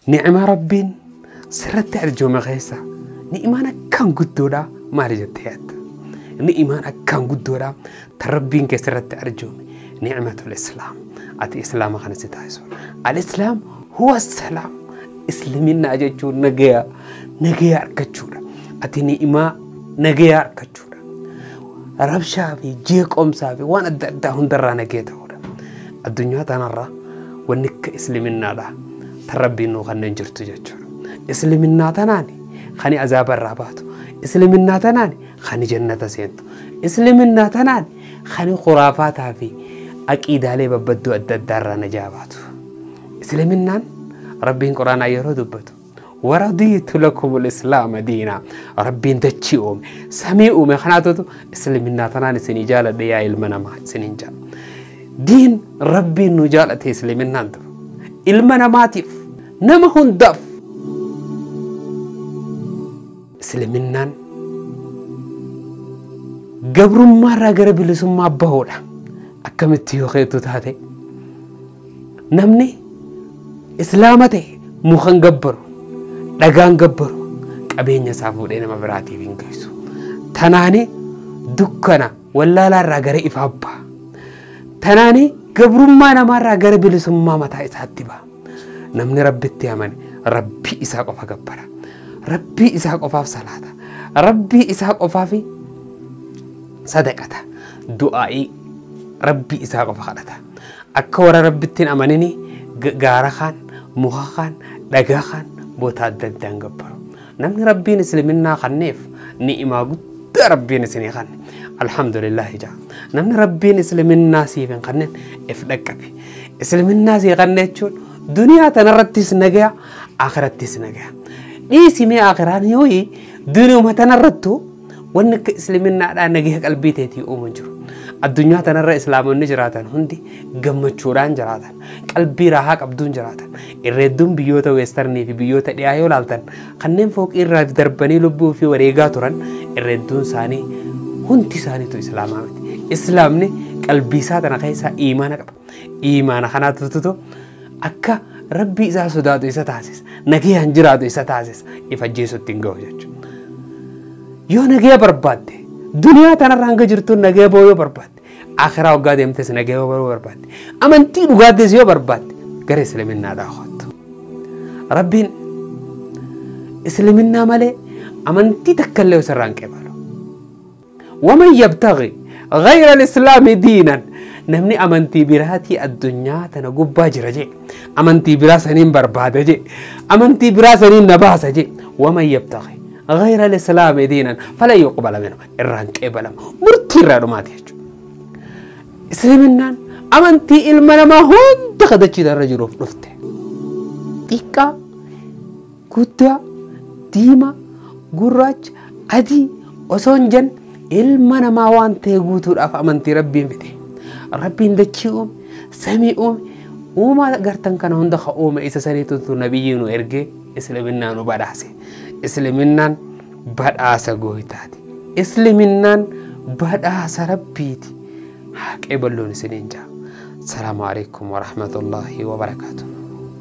Ni'ima Rabbiin sirratti arjoome keessa ni'imaan akkaan guddoodha maali jettee yaadda? Ni'imaan akkaan guddoodha tan Rabbiin kee sirratti arjoome ni'matul Islaam. Ati Islaama kana si taasisuudha. Al-Islaam huwa salaam. Isliminnaa jechuun nagaya nagaya argachuudha. Ati ni'imaa nagaya argachuudha. Rabshaa fi jeeqomsaa fi waan adda addaa hundarraa nagaya ta'uudha. Addunyaa tanarraa wanni akka islaminnaadha tan Rabbiin nuu kanneen jirtu jechuudha. Isliminnaa tanaan kan azaaba irraa baatu. Isliminnaa tanaan kan jannata seentu. Isliminnaa tanaan kan khuraafaataa fi aqiidaalee babbaddoo adda addaa irraa najaa baatu. Isliminnaan Rabbiin Quraanaa yeroo dubbatu waradiitu lakumul islaama diinaa. Rabbiin dachii uume samii uume kanaatutu isliminnaa tanaan isinii jaaladhe yaa ilma namaa isiniin jaala. Diin Rabbiin nu jaalate isliminnaan ture. Ilma namaatiif nama hundaaf isliminnaan gabrummaarraa gara bilisummaa bahuudha. Akkamitti yoo keetu taate namni islaama ta'e mukan gabbaru dhagaan gabbaru qabeenya isaa fuudhee nama biraatiif hin geessu. Tanaani dukkana wallaalaarraa gara ifaa ba'a. Tanaani gabrummaa namaarraa gara bilisummaa mataa isaatti ba'a. Namni Rabbitti amane Rabbii isaa qofa gabbara. Rabbii isaa qofaaf salaata. Rabbii isaa qofaaf sadaqata. Du'aa'ii Rabbii isaa qofa kadhata. Akka warra Rabbitti hin amanini gaara kaan, muka kaan, dhagaa kaan boota adda addaan gabbaru. Namni Rabbiin isliminnaa kanneef ni'imaa guddaa Rabbiin isinii kanne. Alhamdulillahi jaa. Namni Rabbiin isliminnaa siif hin kanneen if dhaqqabi. Isliminnaa sii kanne jechuun duniyaa tanarrattis nagaya, akhirattis nagaya. Dhiisimee akhiraan yooyi duniyuma tanarrattu wanni akka islaminnaadhaan nagaya qalbii teetii uumu jiru. Addunyaa tanarra islaamonni jiraatan hundi gammachuudhaan jiraatan, qalbii raahaa qabduun jiraatan. Irreedduun biyyoota weestarnii fi biyyoota dhiyaa yoo laaltan kanneen fooqii irraa darbanii lubbuu fi wareegaa turan irreedduun isaanii hundi isaaniitu islaamaa miti. Islaamni qalbii isaa tana keessaa iimaana qaba. Iimaana kanaatu akka Rabbii isaa sodaatu isa taasisa. Nagayaan jiraatu isa taasisa. If ajjeesutti hin gahu jechuudha. Yoo nagaya barbaadde duniyaa tanarra hanga jirtu nagaya ba'uu yoo barbaadde akhiraa waggaa deemtes nagaya ba'uu barbaadde amantii dhugaattis yoo barbaadde gara islaminnaadhaa kottu. Rabbiin islaminnaa malee amantii takka illee osirraa hin qeebalu. Waman yabtaghi ghayra al-islaami diinan. Namni amantii biraatii addunyaa tana gubbaa jira jee amantii biraa saniin barbaada jee amantii biraa saniin na baasa jee waman yabtaghi ghayra al-islaami diinan falan yuqbala minhu irraan qeebalama murtii irraa dhumaati jechuudha. Islaminnaan amantii ilma namaa hunda kadachii irra jiruuf dhufte. Xiqqaa, guddaa, diimaa, gurraacha, adii osoo hin jenne ilma namaa waan ta'e guutuudhaaf amantii Rabbiin fide. Rabbiin dachii uume, samii uume, uumaa gartan kana hunda ka uume isa saniitu nabiyyi nu ergee islaminnaa nu badhaase. Islaminnaan badhaasa gooytaati. Islaminnaan badhaasa Rabbiiti. Haqee balloon isiniin jaa. Salaamu alaikum warahmatullaahi wabarakaatuh.